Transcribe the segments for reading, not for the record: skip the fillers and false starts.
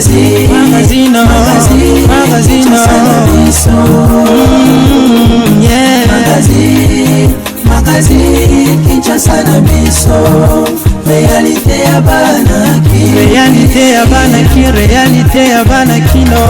Magazine, magazine, magazine, yeah. Magazine, magazine, Kinshasa na biso, réalité ya bana ki, réalité ya bana ki, réalité ya bana kino.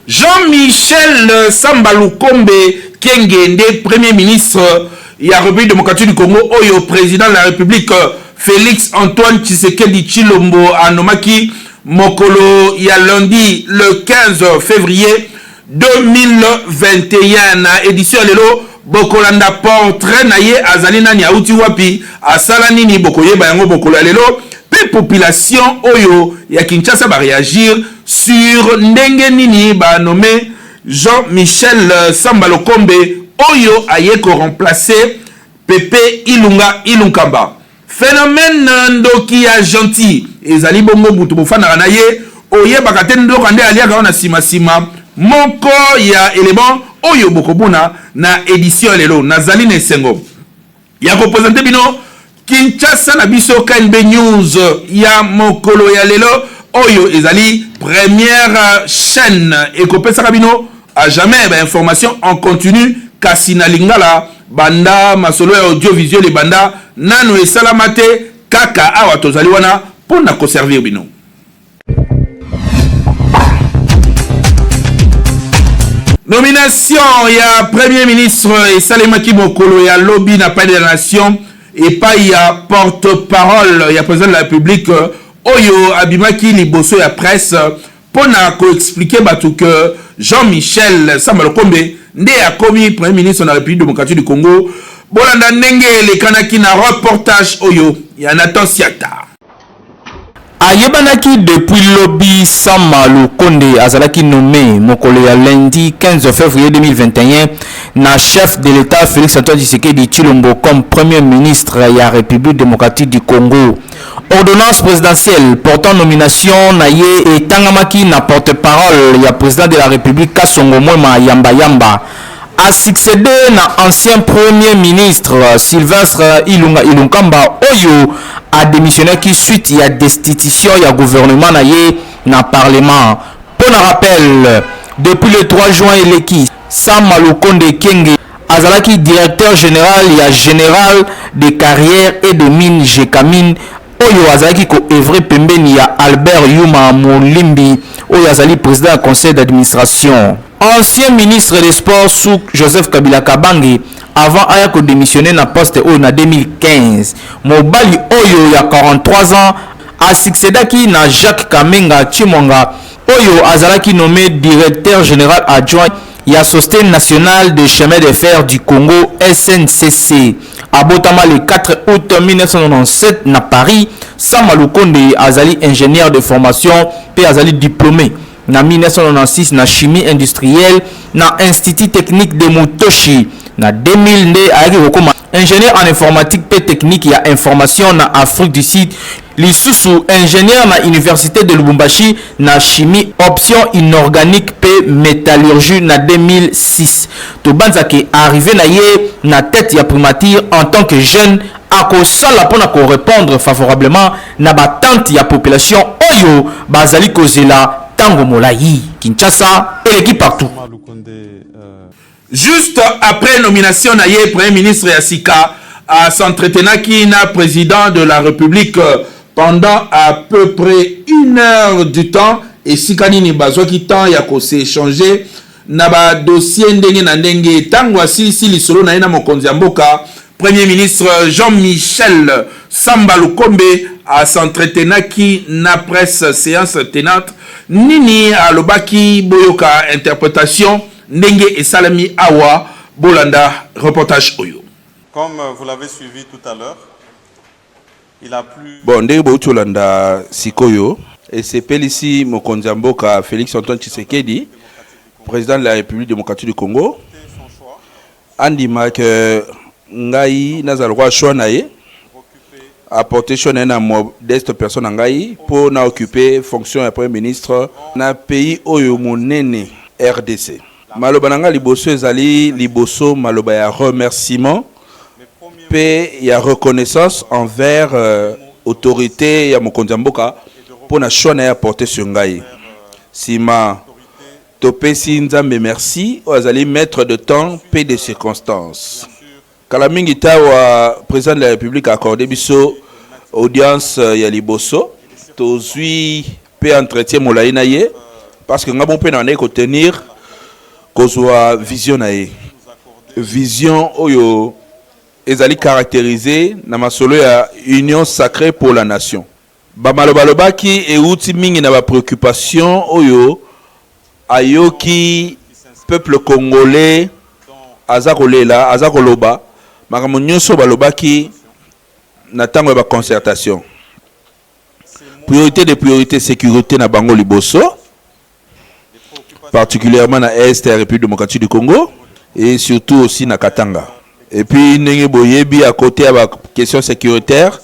Jean-Michel Samba Lukombe Kyenge nde Premier ministre ya République démocratique du Congo oyo président de la République Félix Antoine Tshisekedi Tshilombo anomaki mokolo ya lundi le 15 février 2021. Na édition ya lelo bokolanda portrait na ye, azali nani, auti wapi, asala nini, bokoyeba yango mokolo ya lelo. Mpe population oyo ya Kinshasa baréagir sur ndenge nini banome Jean-Michel Samba Lukombe oyo aye koremplacer Pepe Ilunga Ilunkamba. Phénomène ndoki ya gentil ezali bongo butu bofandaka na ye, oyebaka te ndoka nde aliaka wana nsima-nsima. Moko ya élément oyo bokomona na édition ya lelo, nazali na esengo ya koprésenter bino Kinshasa na biso KNB News ya mokolo ya lelo oyo ezali première chaîne ekopesaka bino à jamais bainformation en continu kasi na lingala. Banda masolo ya audiovisuel ebanda, nano esalama te. Kaka awa tozali wana mpo na koservir bino. Nomination ya Premier ministre esalemaki mokolo ya lobi na Palais de la Nation epai ya porte-parole ya président de la République oyo abimaki liboso ya presse mpo na koexpliquer bato ke Jean-Michel Samba Lukombe nde akomi Premier ministre na République démocratique du Congo. Bolanda ndenge elekanaki na reportage oyo ya Nathan Siata. Ayebanaki depuis lobi, Sama Lukonde azalaki nommé mokolo ya lundi 15 février 2021 na chef de l'État Félix Antoine Tshisekedi Tshilombo comme Premier ministre ya République démocratique du Congo. Ordonnance présidentielle portant nomination na ye etangamaki na porte-parole ya président de la République, Kasongo Mwema Yamba Yamba. A succédé na ancien Premier ministre Sylvestre Ilunga Ilunkamba oyo a démissionnaki suite ya destitution ya gouvernement na ye na parlement. Pour na rappel, depuis le 3 juin eleki, Sama Lukonde Kyenge azalaki directeur général ya Général de carrière et de mine, Gécamines, oyo azalaki koœuvrer pembeni ya Albert Yuma Molimbi oyo azali président ya conseil d'administration. Ancien ministre des Sports sous Joseph Kabila Kabange avant aya kodémissionner na poste oyo na 2015, mobali oyo ya 43 ans asuccédaki na Jacques Kamenga Tshimwanga oyo azalaki nommé directeur général adjoint ya Société nationale de chemin de fer du Congo, SNCC. Abotama le 4 août 1997 na Paris, Sama Lukonde azali ingénieur de formation mpe azali diplômé na 1996 na chimie industrielle na Institut technique de Mutoshi. Na 2000 nde ayaki kokoma ingénieur en informatique mpe technique ya information na Afrique du Sud, lisusu ingénieur na Université de Lubumbashi na chimie option inorganique mpe métallurgie na 2006. Tobanzaki arrivé na ye na tête ya primature en tant que jeune, akosala mpona korépondre favorablement na baattente ya population oyo bazali kozela ntango molai. Kinshasa eleki partout. Juste après nomination na ye Premier ministre ya sika, s'entretenaki na président de la République pendant à peu près une heure du temps. Esika nini bazwaki temps ya kos'échanger na badossier ndenge na ndenge. Ntango asilisi lisolo na ye na mokonzi ya mboka, Premier ministre Jean-Michel Samba Lukombe as'entretenaki na presse séance tenante. Nini alobaki? Boyoka interprétation ndenge esalemi awa. Bolanda reportage oyo. Comme vous l'avez suivi tout à l'heure, il a plu. Bon, ndenge bouti olanda sikoyo, esepelisi mokonzi ya mboka Félix Antoine Tshisekedi, président de la République démocratique du Congo, andima ke ngai nazala lokwa choix na ye, apporter choix na ye na modeste personne na ngai mpo na occuper fonction ya Premier ministre na pays oyo monene RDC. Maloba na ngai liboso ezali liboso maloba ya remerciement mpe ya reconnaissance envers autorité ya mokonzi ya mboka. mpo na choix na ye aporte sur ngai. Sima topesi Nzambe merci oyo azali maitre de temps mpe de circonstances. Kala mingi te awa President de la Republique a accorde biso audience ya liboso, tozui mpe entretien molayi na ye parce que nga moko mpe nabandaki ko tenir kozua vision na ye, vision oyo ezali caracterise na masolo ya Union sacree pour la nation. Ba maloba alobaki ewuti mingi na ba preoccupations oyo ayoki peuple congolais aza kolela, aza koloba makambo nionso oyo balobaki na tango ya ba concertations. Priorite des priorites, securite na bango liboso, particulièrement na Est ya Republique democratique du Congo et surtout aussi na Katanga. Et puis ndenge boyebi à cote ya ba questions securitaires,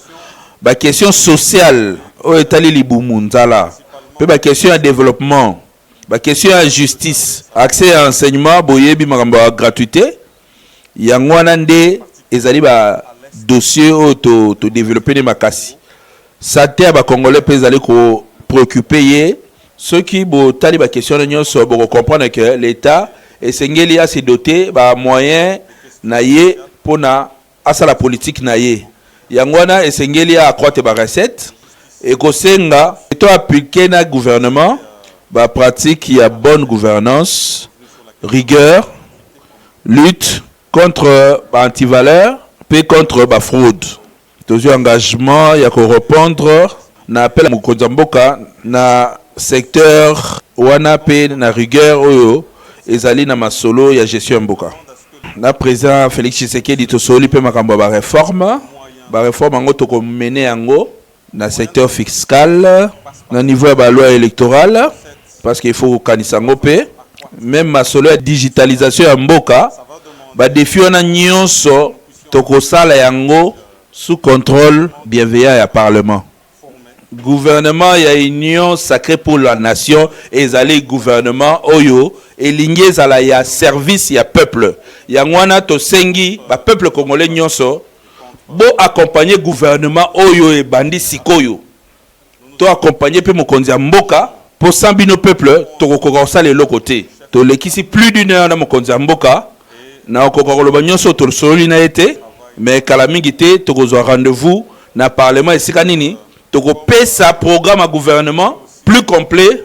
ba questions sociales oyo etali libumu, nzala, pe ba questions ya développement, ba questions ya justice, accès ya enseignement, boyebi makambo ya gratuite, yango wana nde ezali ba dossiers oyo to, to developper nde makasi. Sante ya ba congolais pe ezali ko preoccuper ye. Soki botali ba questions wana nionso, boko comprendre que l'Etat esengeli a se doter ba moyens na ye pona asala politique na ye. Yango wana esengeli a accroitre ba recettes. Ekosenga to appliquer na gouvernement ba pratiques ya bonne gouvernance, rigueur, lutte contre ba antivaleurs pe contre ba fraudes. Tozwi engagement ya ko repondre na appel ya mokonzi ya mboka na secteur wana mpe na rigueur oyo ezali na masolo ya gestion ya mboka. Na President Felix Tshisekedi tosololi mpe makambo ya ba reformes. Ba reformes yango toko mener yango na secteur fiscal, na niveau ya ba lois electorales parce que il faut kokanisa yango mpe meme masolo ya digitalisation ya mboka. Ba defis wana nionso Tokosala yango sous controle bienveillant ya parlement. Gouvernement ya union sacree pour la nation ezali gouvernement oyo elingi ezala ya service ya peuple. Yango wana tosengi ba peuple congolais nionso bo accompagner gouvernement oyo ebandi sikoyo. To accompagner pe mokonzi ya mboka po sans bino peuple tokokoka kosala eloko te. Tolekisi plus d'une heure na mokonzi ya mboka, nakokoka koloba nionso oyo tosololi na ye te, mais kala mingi te tokozua rendez-vous na parlement esika nini tokopesa programme ya gouvernement plus complet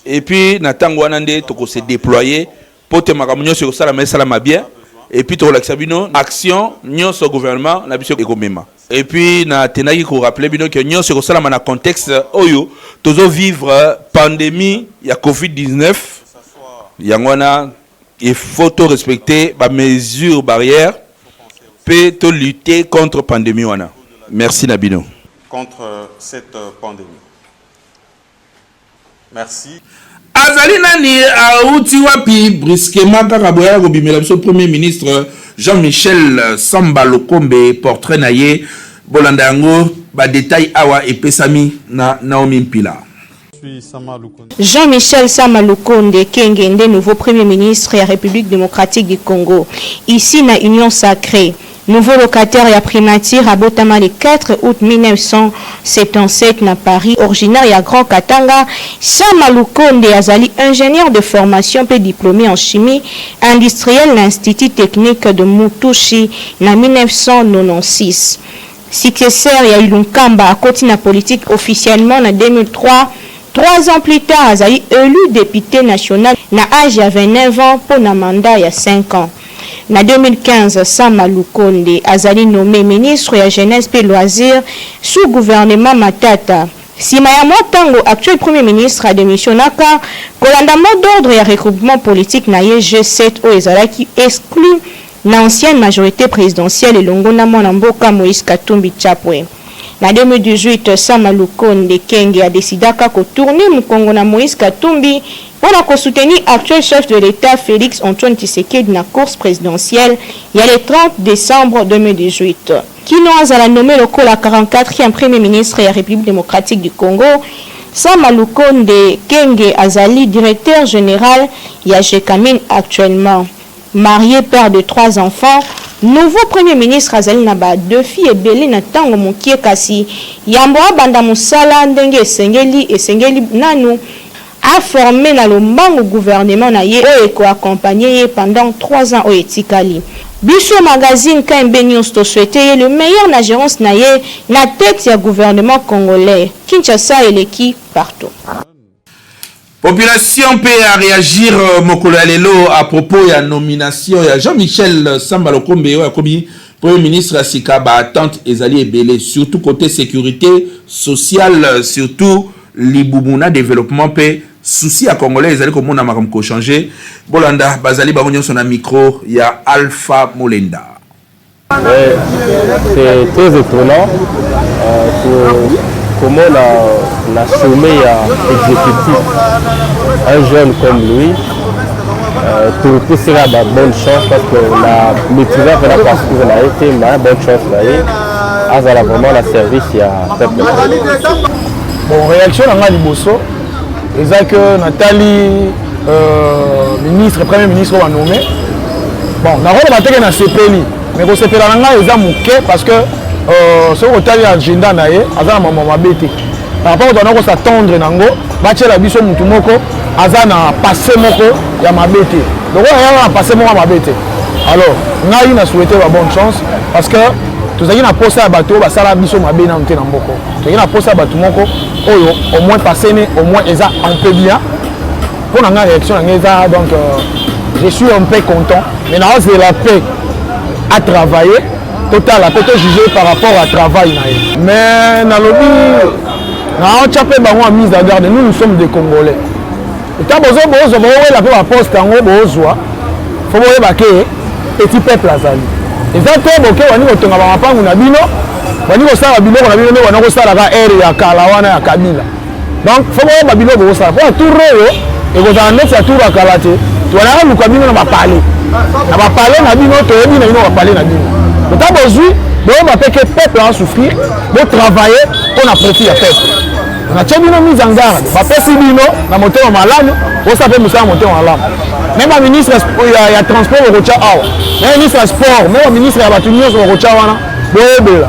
et puis na tango wana nde toko se deployer Po te makambo nionso ekosalama esalama bien et puis tokolakisa bino action nionso gouvernement na biso ekomema. Et puis na tenaki ko rappeler bino que nionso ekosalama na contexte oyo tozo vivre pandemie ya covid 19, yango wana il faut to respecter ba mesures barrières pe to lutter contre pandemie wana. Merci na bino. Contre cette pandemie. Merci. Azali nani awuti wapi brusquement kaka boye aya kobimela biso premier ministre Jean Michel Samba Lokombe portrait na ye bolanda yango ba details awa epesami na Naomi Mpila. Jean-Michel Sama Lukonde Kenge nde nouveau Premier ministre ya Republique democratique du Congo. Ici na Union sacree. Nouveau locataire ya primature abotama le 4 aout 1977 na Paris, originaire ya Grand Katanga, Sama Lukonde azali ingenieur de formation mpe diplome en chimie industrielle na Institut technique de Mutushi na 1996. Successeur ya Ilunkamba, akoti na politique officiellement na 2003. Trois ans plus tard, azali elu depute national na age ya 29 ans mpo na mandat ya cinq ans. Na 2015, Sama Lukonde azali nomme ministre ya Jeunesse mpe Loisirs sous gouvernement Matata. Sima ya mwa tango, actuel Premier ministre a demissionnaka kolanda mot d'ordre ya regroupement politique na ye G7 oyo ezalaki exclu na ancienne majorite presidentielle elongo na mwana mboka Moïse Katumbi Chapwe. Na 2018, Sama Lukonde Kenge a decidaka ko tourner mukongo na Moïse Katumbi mpo na ko soutenir actuel chef de l'Etat Felix Antoine Tshisekedi na course presidentielle ya le 30 decembre 2018. Kino azala nomme lokola 44e Premier ministre ya Republique democratique du Congo, Sama Lukonde Kenge azali directeur general ya Gecamines actuellement. Marie, père de trois enfants, Nouveau Premier ministre azali na ba defis ebele na tango mokie kasi yambo abanda mosala ndenge esengeli, esengeli nanu a former na lombangu gouvernement na ye oyo eko accompagner ye pendant 3 ans oyo etikali. Biso magazine KMB News to souhaiter ye le meilleur na gerance na ye na tete ya gouvernement congolais. Kinshasa eleki partout. Population mpe a reagir mokolo ya lelo à propos ya nomination ya Jean-Michel Samba Lokombe oyo akomi Premier ministre ya sika. Ba attentes ezali ebele, surtout côté sécurité sociale, surtout libumu na développement mpe souci ya Congolais ezali komona makambo kochanger. Bolanda bazali bango nyonso na micro ya Alpha Molenda. Ouais, c'est très étonnant que comment la sommet ya exécutif, un jeune comme lui, topesaka ba bonne chance parce que na maîtrise mpena parcours na ye te, mais bonne chance na ye, azala vraiment na service ya peuple. Bon, réaction na ngai liboso eza que natali ministre, premier ministre oyo banommé. Bon, nakoloba teke nasepeli, mais kosepela na ngai eza moke parce que soki otali agenda na ye, aza na mama mabe te par rapport tona kos'attendre nango batiela biso mutu moko aza na passé moko ya mabe te. Lokola yaka na passé moko ya mabe te, alors ngai na souhaite ba bonne chance parce que tozalaki na posa ya bato oyo basala biso mabe nanu te na mboka. Tozalaki na posa ya bato moko oyo au moins passé ne au moins eza un peu bien. Mpo na ngai, réaction na ngai eza donc je suis un peu content, mais naozela mpe à travailler, totala mpe tojuge par rapport à travail na ye. Mais nalobi, naotya mpe bango ya mise à garde. Nous, nous sommes des Congolais. Eta bozwa, bowela mpe baposte yango bozwa, faut boyeba ke petit peuple azali. Eza te boke bandi kotonga bamapangu na bino, bandi kosala biloko na bino nde banda kosalaka ere ya kala wana ya Kabila. Donc faut boyeba biloko bokosala mpo tour oyo ekozala neti ya tour ya kala te. Tozalaka luka bino na bapale, na bapale na bino, toyebi na bino bapale na bino. Ota bozwi, boyeba mpe ke peuple asouffrir. Botravaille mpo na profit ya peuple. Natie bino mise en garde. Bapesi bino na motema malamu, osala mpe mosala motema malamu. Même baministre ya transport bokotya awa, même ministre ya sport, même baministre ya bato nyonso bokotya wana, boyebela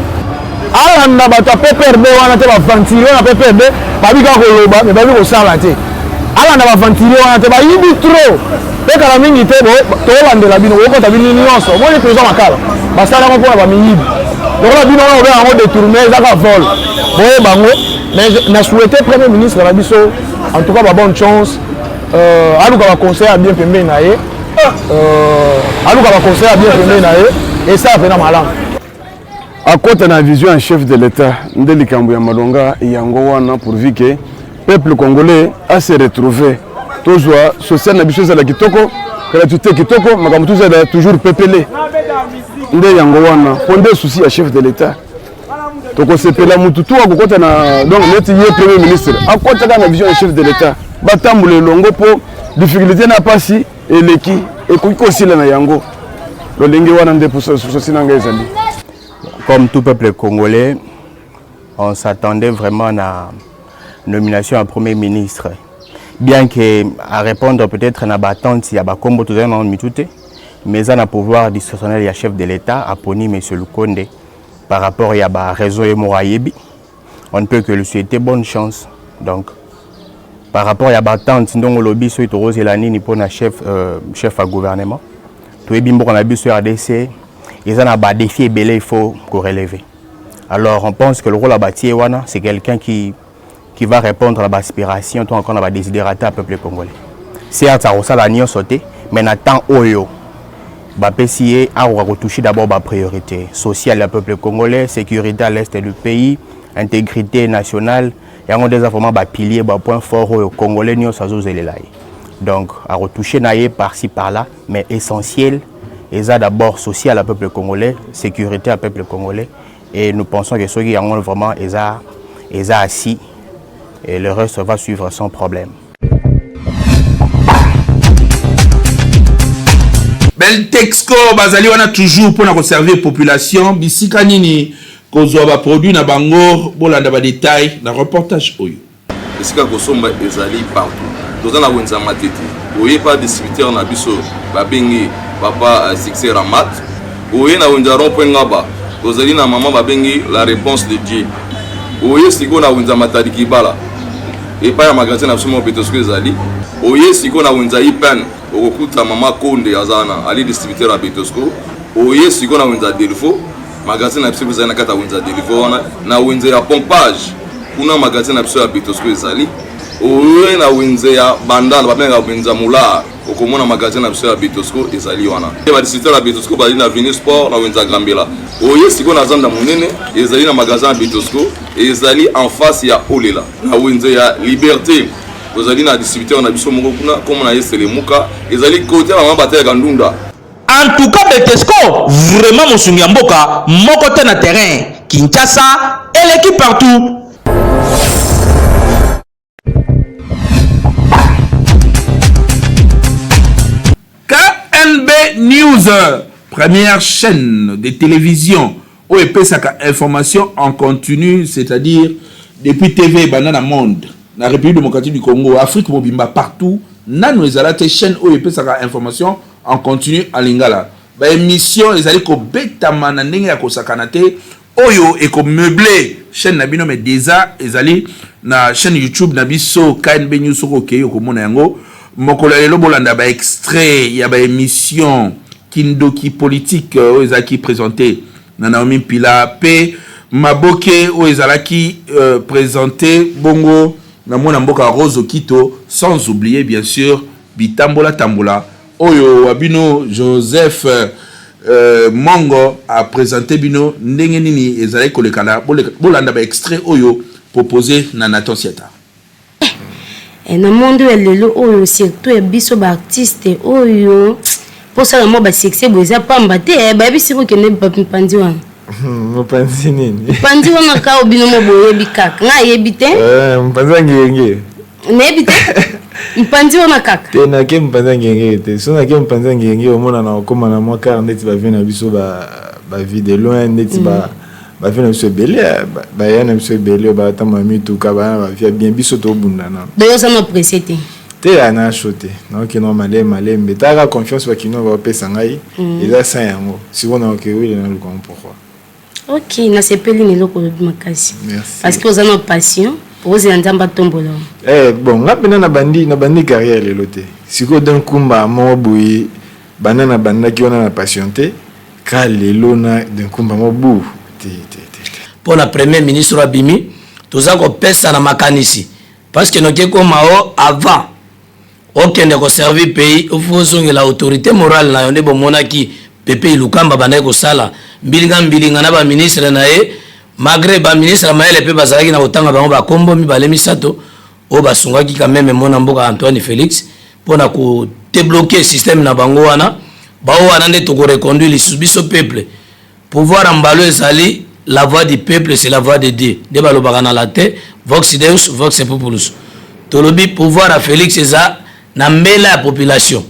alanda bato ya PPRD wana te. Baaventurier na PPRD babi kaka koloba mais babi kosala te. Alanda baaventurier wana te, bayibi trop mpe kala mingi te. Tokolandela bino, bokota bino nyonso. Omoni prison Makala basalako mpona bamiyibi lokola bino wana, obenga yango détourné, eza kaka vol, boyeba yango. Mais na souhaité premier ministre na biso en tout cas ba bonne chance. Aluka baconseil ya bien pembeni na ye, aluka baconseil ya bien pembeni na ye, esala mpena malamu. Akota na vision ya chef de l'État nde likambo ya malonga yango wana, pourvu que peuple congolais ase retrouver, tozwa social na biso ezala kitoko, gratuité kitoko, makambo tozala toujours pepele nde yango wana, mpo nde souci ya chef de l'État. Tokosepela mutu tu akokɔta na, donc neti ye premier ministre akɔta kaka na vision ya chef de l'État, batambola elongo mpo difficulté na pasi eleki ekoki kosila na yango lolenge wana. Nde souci na ngai ezali. Comme tout peuple congolais, on s'attendait vraiment à la nomination à Premier ministre. Bien que à répondre peut-être à l'attente, il y a kombo tout mais ça, na pouvoir discrétionnel ya chef de l'État aponi M. Lukonde par rapport à ba raison et morayebi. On ne peut que lui souhaiter bonne chance. Donc par rapport à l'attente, ndongo lobi so tokozela nini pour na chef à gouvernement. Toyebi mboka na biso RDC eza na ba défi ebele, il faut ko relever. Alors on pense que le rôle abatie wana, c'est quelqu'un qui va répondre à l'aspiration to encore na ba desiderata ya peuple congolais. Certes, akosala nyonso te, mais na temps oyo bapesi ye, akoka kotoucher d'abord bapriorité sociale ya peuple congolais, sécurité à l'est du pays, intégrité nationale. Yango nde eza vraiment bapilier, bapoint fort oyo congolais nyonso azozelela ye. Donc akotoucher na ye par-ci par-là, mais essentiel eza d'abord social ya peuple congolais, sécurité ya peuple congolais. Et nous pensons que soki yango vraiment eza assis et le reste va suivre sans problème. Beltexco bazali wana toujours mpona koservir population. Bisika nini kozwa baproduit na bango? Bolanda badetail na reportage oyo. Esika kosomba ezali partout. Toza na wenze Matete, oye pa distributeur na biso babengi Papa Succès Ramat. Oye na wenze ya rond point Ngaba, tozali na mama babengi la réponse de Dieu. Oye sikoyo na wenze ya Matadi Kibala, epai ya magasin na biso moko Betosco ezali. Oye sikoyo na wenze ya IPN, okokuta mama Konde aza wana, ali distributeur ya Betosco. Oye sikoyo na wenze ya Delvaux, magasin na biso ezali na kati ya wenze ya Delvaux wana, na wenze ya pompage kuna magasin na biso ya Betosco ezali. Oye na wenze ya Bandal, babengaka wenze ya Moulard, okomona magasin na biso ya Betosco ezali wana. Ba distributeur ya Betosco bazali na Avenue Sport na wenze ya Gambela. Oye sikoyo na zanda monene ezali na magasin ya Betosco ezali en face ya Olela na wenze ya Liberté. Tozali na distributeur na biso moko kuna, kombo na ye Selemuka, ezali kote ya mama batelaka ndunda. En tout cas Betesco vraiment mosungi ya mboka moko te na terrain Kinshasa eleki partout. KNB News, première chaîne de télévision oyo epesaka information en continu, c'est-à-dire depuis TV ebanda na monde, na République démocratique du Congo, Afrique mobimba partout, nanu ezala te chaîne oyo epesaka information en continu en lingala. Ba émission ezali kobetama na ndenge ya kosakana te oyo eko meubler chaîne na bino, mais déjà ezali na chaîne YouTube na biso KNB News, soki okei okomona yango. Mokolo ya lelo bolanda ba extrait ya ba émission Kindoki politique oyo ezalaki présenté na Naomi Mpila, pe Maboke oyo ezalaki présenté bongo na mwana mboka Rose Okito, sans oublier bien sûr Bitambola Tambola oyo wa bino Joseph Mongo a présenté bino ndenge nini ezalaki kolekana. Bolanda ba extrait oyo proposé na Nathan Siata. Na monde ya lelo oyo, surtout ya biso ba artiste oyo, mposala mwa ba succès boye eza pamba te. Bayebisi kokende mopanzi wana. Mopanzi nini? Mopanzi wana kaka bino mo boyebi, kaka ngai ayebi te. Mopanzi ya ngenge. Nayebi te, mopanzi wana kaka. Te, nake mopanzi ya ngenge te. So nake mopanzi ya ngenge, omona na okóma na mwa kar ndeti bavie na biso, bavie de loin ndeti bavie na biso ebele, baya na biso ebele oyo batambola mituka, baya na bavie bien, biso tobunda nano. Donc oza na pressé te? Te, ya na chaud te, naokende malembe malembe. Taka confiance bakino baopesa ngai eza san yango. Sikoyo naoke wile naluka ngo pourquoi. Ok, nasepeli na eloko olobi makasi. Merci. Parce que oza na passion, ozela Nzambe atombola. Bon, nga mpena nabandi carrière lelo te. Sikoyo donc kumba moko boye, banda nabandaki wana na passion te, ka lelo na d'un kumba moko bu te te te te. Mpo na premier ministre oyo abimi, toza kopesa na makanisi parce que noki ekóma o avant okende koservir pays, il faut ozongela autorité morale na yo. Nde bomonaki Pepe Ilukamba bandaki kosala mbilinga mbilinga na baministre na ye, malgré baministre ya mayele mpe bazalaki na kotanga bango bakombo mibale misato oyo basungaki quand même mwana mboka Antoine Félix mpona kodébloquer système na bango wana. Bao wana nde tokoreconduire lisusu biso peuple. Pouvoir ya mbalo ezali la voix du peuple, c'est la voix de Dieu, nde balobaka na latin vox deus vox populus. Tolobi pouvoir ya Félix eza na mbela ya population.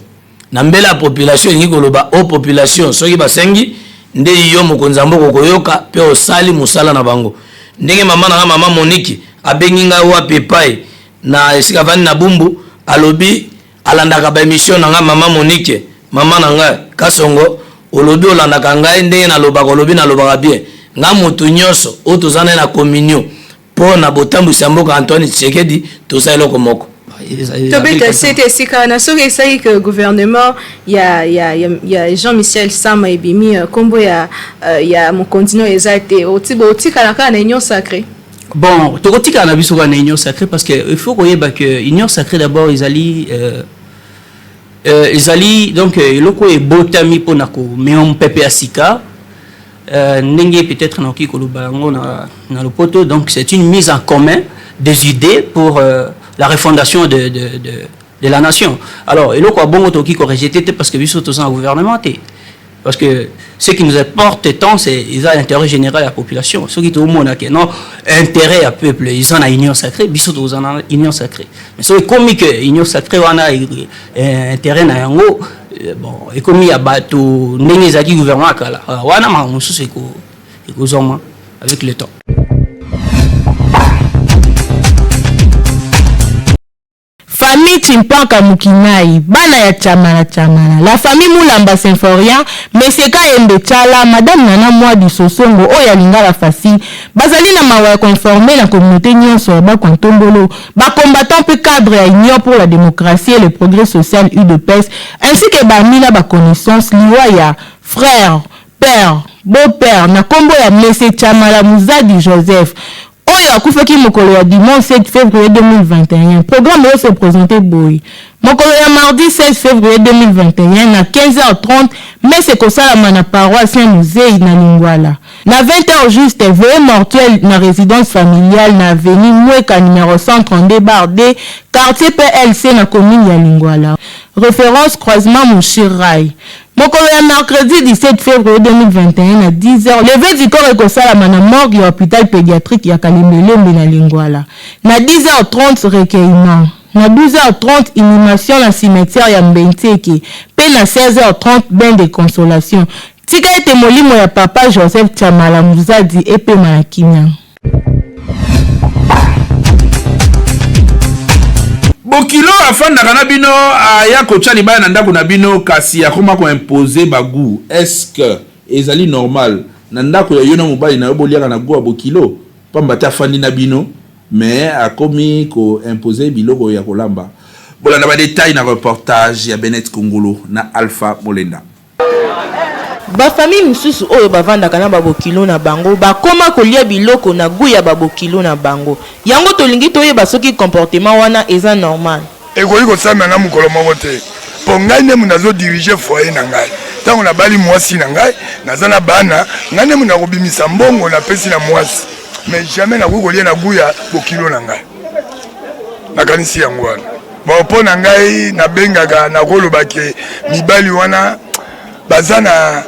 Na mbela ya population elingi koloba o population soki basengi nde yo mokonzi ya mboka okoyoka mpe osali mosala na bango. Ndenge mama na nga, mama Moniki, abengi ngai wapi epai na esika avandi na Bumbu, alobi alandaka baémission na ngai. Mama Monike, mama na ngai Kasongo, olobi olandaka ngai ndenge nalobaka, olobi nalobaka bien. Ngai motu nyonso oyo toza naye na communion mpo na botambwisi ya mboka Antoine Tshisekedi, toza eloko moko. Tobeta sete esika wana. Soki esali ke gouvernement ya Jean-Michel Sama ebimi, nkombo ya mokonzi no eza te, otikala kaka na Union sacrée? Bon, tokotikala na biso kaka na Union sacrée, parce que il faut koyeba que Union sacrée d'abord ezali ezali donc eloko oyo ebotami mpona komema mopepe ya sika, ndenge peut-être nakoki koloba yango na lopoto. Donc c'est une mise en commun des idées pour la refondation de la nation. Alors eloko ya bongo tokoki korejeter te, parce que biso toza na gouvernement te, parce que ce qui nous importe tant, c'est eza l'intérêt général ya population. Soki tomona ke non, intérêt ya peuple eza na Union sacrée, biso toza na Union sacrée. Mais soki ekomi ke Union sacrée wana intérêt na yango bon, ekomi ya bato ndenge ezalaki gouvernement ya kala wana, makambo mosusu ekozwama avec le temps. Famille Tshimpanka Mukinayi, bana ya Tshamala Tshamala, la famille Mulamba Symphorien, Monsieur Kayembe Tshala, Madame Nana Mwadi Sosongo oyo ya Lingala Facile, bazali na mawa ya ko informer na communaute nionso ya Bakwa Ntombolo, ba combattants mpe cadres ya Union pour la democratie et le progrès social, udps, ainsi que ba amis na ba connaissances liwa ya frère, père, beau-père na kombo ya Monsieur Tshamala Muzadi Joseph, oyo akufaki mokolo ya dimanche 7 fevrier 2021. Programme oyo se presenter boye, mokolo ya mardi 16 fevrier 2021 na 15h30, messe ekosalama na paroisse Saint Muzeyi na Lingwala. Na 20h juste, veillée mortuelle na residence familiale na avenue Mweka numero 132/D, quartier PLC na commune ya Lingwala. Reference croisement Mushir Rail. Mokolo ya mercredi 17 fevrier 2021 na 10 heures, levee du corps ekosalama na morgue ya hopital pediatrique ya Kalembelembe na Lingwala. Na 10h30, recueillement. Na 12h30, inhumation na cimetière ya Mbenseke mpe na 16h30, bain de consolation. Tika ete molimo ya papa Joseph Tshamala Muzadi epema na kimia. Bokilo afandaka na bino aya kotya libaya na ndako na bino kasi akoma ko imposer ba gout est ce que ezali normal na ndako ya yo na mobali na yo boliaka na gout ya bokilo pamba te afandi na bino mais akomi ko imposer biloko ya kolamba bolanda ba details na reportage ya Bennett Kongolo na Alpha Molenda. Ba famille misusu oyo bavandaka na ba bokilo na bango bakoma kolia biloko na gout ya ba bokilo na bango. Yango tolingi toyeba soki comportement wana eza normal. Ekoki kosalema na mokolo moko te mpo ngai nde moto nazo diriger foyer na ngai. Ntango nabali mwasi na ngai, naza na bana, ngai nde moto nakobimisa mbongo napesi na mwasi, mais jamais nakoki kolia na gout ya bokilo na ngai. Nakanisi yango wana. Bon, mpo na ngai nabengaka, nakoloba ke mibali wana baza na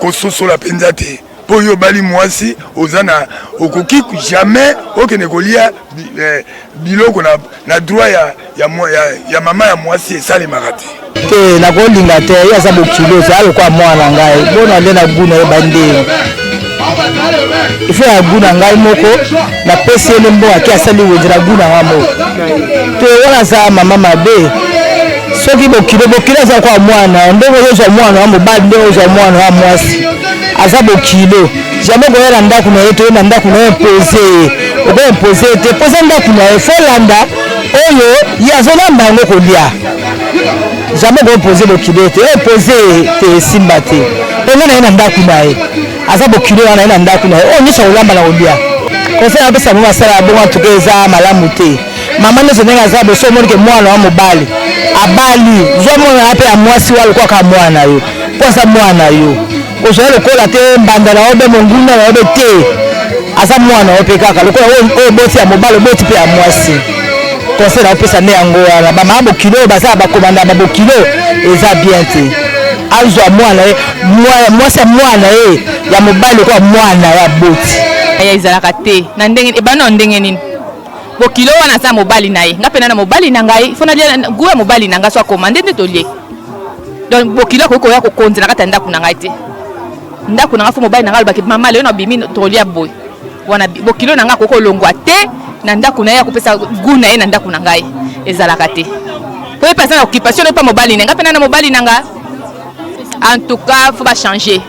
kososola mpenza te, mpo yo obali mwasi oza na okoki jamais okende kolia eh, biloko na, na droit ya, ya, ya, ya mama ya mwasi esalemaka te. Te, nakolinga te, ye aza bokilo, eza lokola mwana na ngai, bona nde na gu na ye bandenge ifo ya gu na ngai moko napesi ye nde mbongo ake asali wenze na gu na ngai moko te, wana aza mama mabe. Soki bokilo, bokilo aza lokola mwana, ndenge ozozwa mwana wa mobali, ndenge ozwa mwana wa mwasi, aza bokilo. Jamais koya na ndako na ye, toye na ndako na ye impose ye, oko impose ye te, poza ndako na ye, folanda oyo ye azolamba yango kolia. Jamais ko impose bokilo te, impose te esimba te, mpo nga na ye na ndako na ye, aza bokilo wana ye na ndako na ye, oyo nyonso akolamba na kolia. Conseil napesa bango, basala bongo antuka eza malamu te. Mama nyonso ndenge aza boso, omoni ke mwana wa mobali abali, zwa mwana ya mpe ya mwasi wa lokola kaka mwana yo, mpo aza mwana yo, kozwa ye lokola te mbanda na yo be monguna na yo be te, aza mwana yo mpe kaka lokola oyo oboti ya mobali, oboti mpe ya mwasi. Conseil na opesa nde yango wana, bamama bokilo oyo baza bakomanda ya babokilo eza bien te. Azwa mwana ye mwasi ya mwana ye ya mobali lokola mwana ya boti. Ya ezalaka te na ndenge ebanda na ndenge nini bokilo wana aza mobali na ye, nga mpe na na mobali na ngai fo nalia gu ya mobali na ngai, so akomande nde tolie. Donc bokilo akoki koya kokonza na kati ya ndako na ngai te. Ndako na ngai fo mobali na ngai alobaki mama lelo nabimi tolia boye, wana bokilo na ngai akoki kolongwa te na ndako na ye akopesa gu na ye na ndako na ngai, ezalaka te, po ye mpe aza na occupation na ye mpa mobali na ngai mpe na na mobali na ngai. En tout cas fo bachanger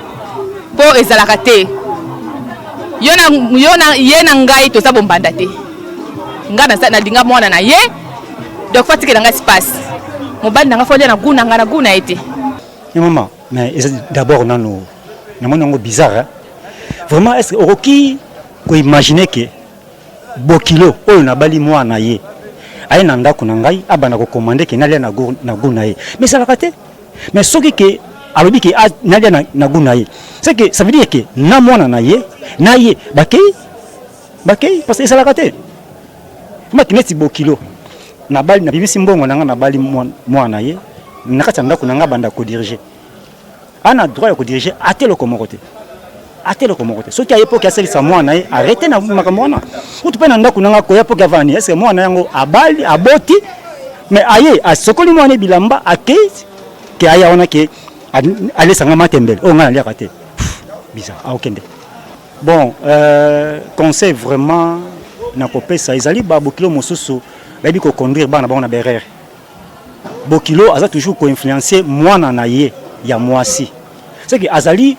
po ezalaka te. Yo na, yo na, ye na ngai toza bombanda te, ngai nalinga mwana na ye, donc fo atikela ngai espace, mobali na ngai fo alia na gu na ngai, na gu na ye te. Ye mama, mais eza d'abord nano namoni yango bizarre hein? Vraiment, est-ce que okoki koimagine ke bokilo oyo nabali mwana ye aye na ndako na ngai abanda kokomande ke nalia na goût na ye? Mais ezalaka te. Mais soki ke alobi ke nalia na goût na ye, c'est que ça veut dire ke na mwana na ye na ye bakei bakei, parce que ezalaka te. Maki neti bokilo nabali, nabimisi mbongo na ngai, nabali mwana na ye na kati ya ndako na ngai, banda kodiriger, ana droit ya kodiriger ate eloko moko te, ate eloko moko te. Soki aye mpoki asalisa mwana ye, arrete na makambo wana. Kutu mpe na ndako na ngai koya mpoki avandi, est ce que mwana yango abali aboti, mais aye asokoli mwana ye bilamba, akei ke aya wana ke alesanga matembele oyo ngai naliaka te, bizarre, aokende. Bon, conseil vraiment. nakopesa ezali ba bokilo mosusu bayebi ko conduire bana na bango na ba erreur. Bokilo aza toujours ko influencer mwana na ye ya mwasi. Ce que azali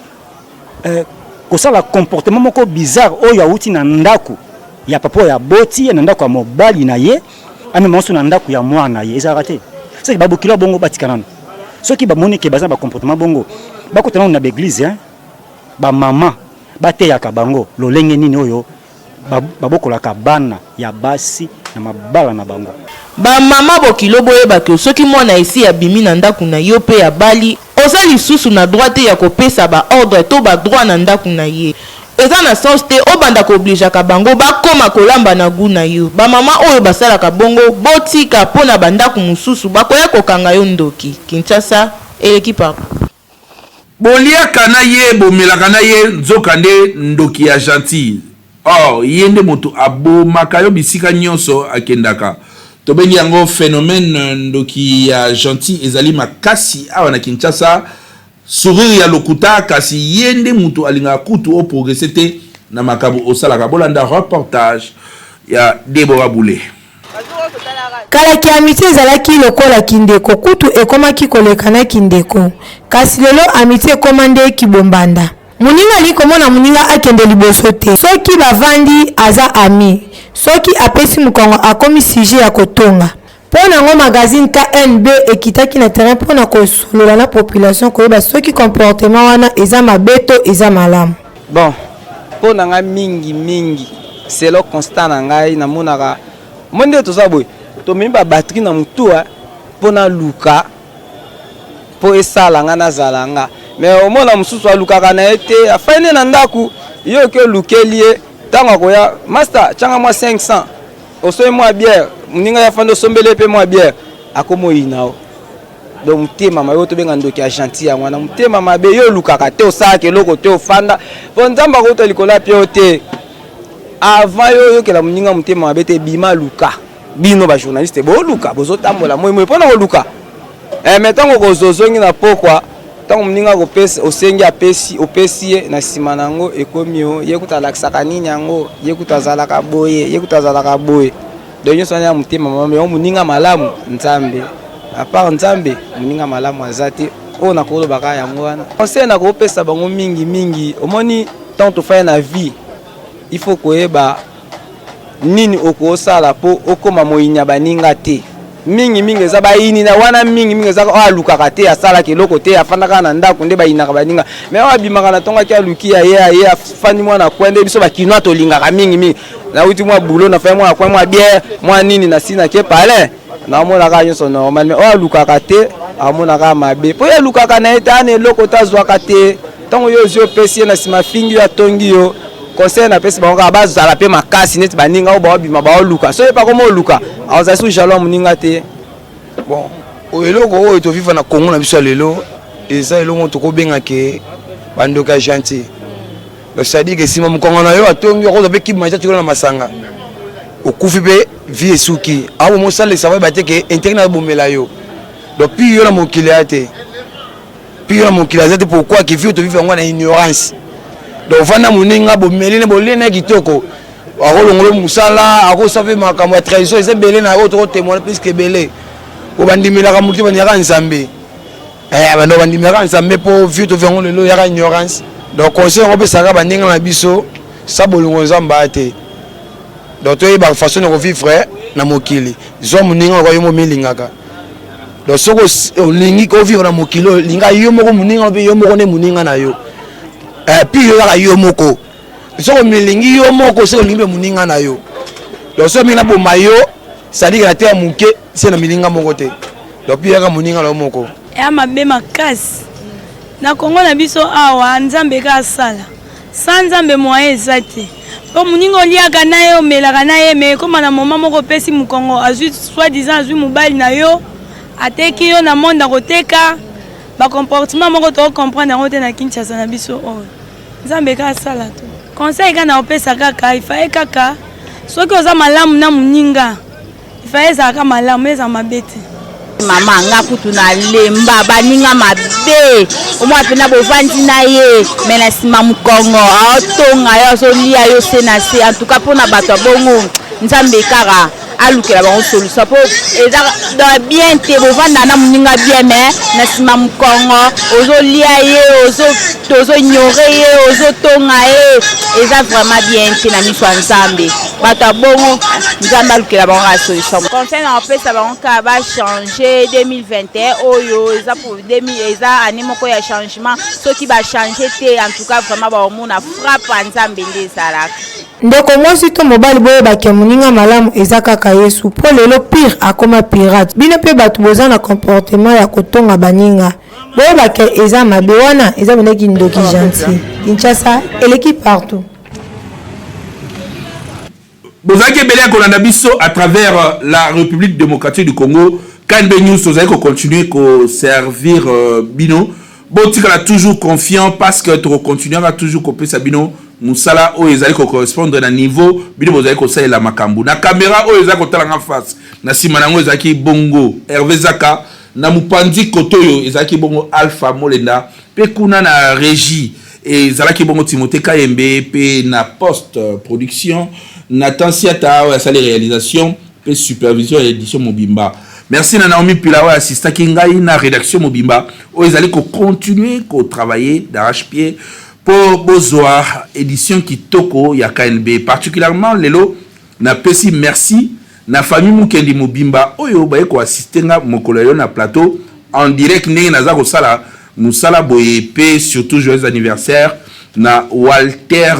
euh, kosala comportement moko bizarre oyo awuti na ndako ya papa oyo aboti ye na ndako ya mobali na ye amema nyonso na ndako ya mwana na ye ezalaka te. Ce que babokilo ya bongo batika nano. Soki bamoni ke baza na ba comportement bongo bakota nano na ba eglise hein, ba mama bateyaka bango lolenge nini oyo babokolaka bana ya basi na mabala na bango. Ba mama bokilo boyeba que soki mwana esi abimi na ndaku na yo pe abali oza lisusu na droit te ya kopesa ba ordre to ba droit na ndaku na ye. Eza na sens te obanda ko obligeaka bango bakoma kolamba na gout na yo. Ba mama oyo basalaka bongo botika po na ba ndaku mususu bakoya kokanga yo ndoki. Kinshasa eleki partout. Boliaka na ye bomelaka na ye nzoka nde ndoki ya gentille or ye nde moto abomaka yo bisika nionso akendaka tobengi yango phenomène ndoki ya gentille ezali makasi awa na Kinshasa sourire ya lokuta kasi ye nde moto alingaka kutu o progresser te na makambo osalaka bolanda reportage ya Deborah Boule. Kala ki amitie ezalaki lokola kindeko kutu ekomaki koleka na kindeko. Kasi lelo amitie ekoma nde kibombanda. Moninga alingi komona moninga akende liboso te. Soki bavandi aza ami, soki apesi mokongo akomi sujet ya kotonga. Mpo na yango magazine KNB ekitaki na terrain mpo na kosolola na population koyeba soki comportement wana eza mabe to eza malamu. Bon po na ngai mingi mingi selon constat na ngai namonaka omoni nde toza boye tomemi ba batterie na mutu po naluka po esala nga nazala nga mais omona mosusu alukaka na ye te afandi nde na ndako yo oke olukeli ye ntango akoya masta tyanga mwa 500 osombi mwa bière moninga ye afandi osombeli ye mpe mwa bière akomoyina yo Donc motema mabe oyo tobenga ndoki ya gentil yango wana motema mabe yo olukaka te osalaka eloko te ofanda po nzambe akouta likolo ya pio te avant yo oyokela moninga motema mabe te bima luka bino ba journaliste boluka bozotambola moi moi mpona koluka eh, mais ntango okozozongi na pokwa ntango moninga akopesa osengi apesi opesi ye na nsima na yango ekomi yo ye kutu alakisaka nini yango ye kutu azalaka boye ye kutu azalaka boye Donc nyonso wana ya motema mabe yango moninga malamu Nzambe à part Nzambe moninga malamu aza te oyo nakoloba kaka yango wana conseil nakopesa bango mingi mingi omoni ntango tofandi na vie il faut koyeba nini okosala mpo okoma moyini ya baninga te mingi mingi eza bayini na wana mingi mingi eza oyo alukaka te asalaka eloko te afandaka na ndako nde bayinaka baninga me oyo abimaka na ntongo ake aluki ya ye aye afandi mwana coin nde biso bakinois tolingaka mingi mingi Nauti mwa boulot na fai mwa coin mwa bière mwa nini na si na ke palais naomona kaka nyonso normal mais oyo alukaka te amonaka mabe mpo ye alukaka na ye te ana eloko te azwaka te ntango yo ozwi opesi ye na nsima afingi yo atongi yo conseil napesi bango kaka bazala mpe makasi neti baninga oyo baobima baoluka soki ye akoma oluka akozala su jaloux ya moninga te Bon, eloko oyo toviva na Congo na biso ya lelo eza eloko moko tokobenga ke bandoki ya gentil. Donc c'est-à-dire que sima mokongo na yo atongi okozwa mpe kibe maja tikolo na masanga okufi mpe vie esuki awa mosalisa bayeba te ke intérêt na bomela yo donc pi yo na mokili ya te pi yo na mokili aza te pourquoi ke vie toviva yango na ignorance donc ovanda moninga bomeli na bolie na kitoko akolongola mosala akosala mpe makambo ya trahison eza ebele na oyo tokotemoine plus que ebele po bandimelaka motu te bandimaka nzambe eh, bando bandimelaka nzambe mpo vie tovi yango lelo yaka ignorance donc conseil yango opesaka baninga na biso sa bolingo nzambe aya te donc toyeba façon ya kovivre na mokili zwa moninga lokola yo momilingaka donc soki olingi kovivre na mokili oyo linga yo moko moninga mpe yo moko nde moninga na yo eh, puis yo kaka yo moko soki omilingi yo moko soki olingi mpe moninga na yo donc soki omingi naboma yo sadike na te ya moke se na milinga moko te donc mpe yaka moninga na yo moko ya mabe makasi na kongo na biso awa nzambe ka asala sa nzambe moyen eza te mpo moninga oliaka na ye omelaka na ye me ekóma na moma moko opesi mokongo azwi soit disant azwi mobali na yo ateki yo na monde akoteka bacomportement moko tocomprendre yango te na kinshasa na biso oyo Nzambe kaka asala to conseil kaka na opesa kaka ifaye kaka soki oza malamu na moninga ifaye ezalaka malamu ezala mabe te. Mama nga kutu na lemba baninga mabe omwa mpena bovandi na ye me na nsima mokongo aotonga yo azolia yo se na se antuka mpona bato ya bongo. Nzambe kaka alukela bango solution mpo eza dans bien te bovanda na moninga bien mais na nsima mokongo ozolia ye ozoignore ye ozotonga ye eza vraiment bien te na miso ya nzambe bato ya bongo nzambe alukela bango kaka solution conseil na kopesa bango kaka bachange 2021 oyo eza eza année moko ya changement soki bachange te en tout cas vraiment baomona frappe ya nzambe nde ezalaka. Ndeko mwasi to mobali boyeba ke moninga malamu eza kaka yesu po lelo pire akoma pirate bino pe batu boza na comportement ya kotonga baninga boyeba ke eza mabe wana eza pena kindoki gentil Kinshasa eleki partout. Bozalaki ebele ya kolanda biso à travers euh, la République démocratique du Congo. KNB News tozali ko continuer ko servir euh, bino. Botikala toujours confiant parce que toko continuer toujours kopesa bino musala oyo ezali ko correspondre na niveau bino bozali kosalela makambo. Na camera oyo ezali kotala nga face, na sima na yango ezalaki bongo Hervé Zaka, na mopanzi kote oyo ezalaki bongo Alpha Molenda, pe kuna na régie ezalaki bongo Timothée Kayembe, pe na post production Nathan Siata oyo asali réalisation pe supervision ya edition mobimba. Merci na Naomi Pila oyo assistaki ngai na redaction mobimba oyo ezali ko continuer ko travailler d'arrache-pied po bozwa edition kitoko ya KNB. Particulièrement lelo napesi merci na famille Mukendi mobimba oyo baye ko assister nga mokolo ya lelo na plateau en direct ndenge naza kosala mosala boye pe surtout joyeux anniversaire na Walter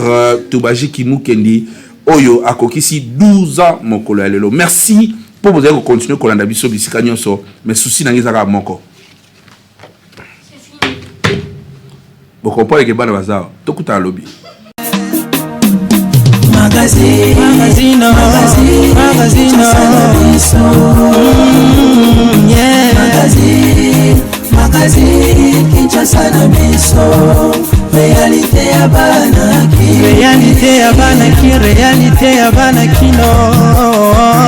Tubajiki Mukendi oyo akokisi 12 ans mokolo ya lelo. Merci po bozali ko continuer kolanda biso bisika nyonso, mais souci na ngai eza kaka moko. Bo comprendre que bana baza awa. Tokutana lobi. Magazine, magazine, magazine, magazine, yeah. Magazine, magazine, Kinshasa na biso. Réalité ya bana ki. Réalité ya bana ki, réalité ya bana kino.